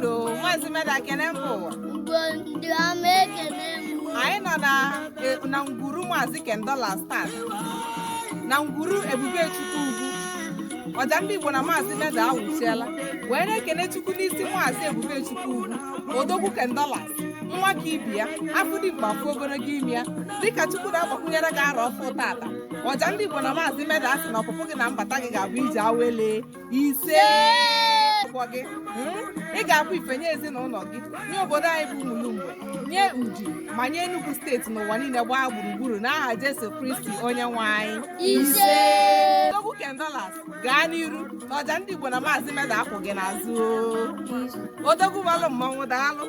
unu. Maazị Meda, kene mba ụwa. Igbo ndị ọma, ekene m. Anyị nọ na ngwuru Maazị Kendolas taa, na ngwuru Ebubechukwu Ugwu. Ọja ndị Igbo na Maazị Meda awụchiela wee na-ekene Chukwu n'isi Maazị Ebubechukwu Ugwu, odogwu Kendolas, nwa ka ibi ya afụ dị mkpa, afụ ogologo imi ya. Dịka Chukwu na-agbakwunyere gị arọ ọfụ tata, Ọja ndị Igbo na Maazị Meda asị na ọpụpụ gị na mbata gị ga-abụ ije awele. Ise ụgbọ gị, Ị ga-abụ ife nye ezinụlọ gị, nye obodo anyị bụ Umulumgbe, nye Udi, ma nye Enugu Steeti n'ụwa niile gbaa gburugburu, n'aha Jesu Kristi onye nwe anyị. Ise. Odogwu Kendolas, gaa n'iru na Ọja ndị Igbo na Maazị Meda akwụ gị n'azụ o. Odogwu balụ mmọnwụ, daalụ.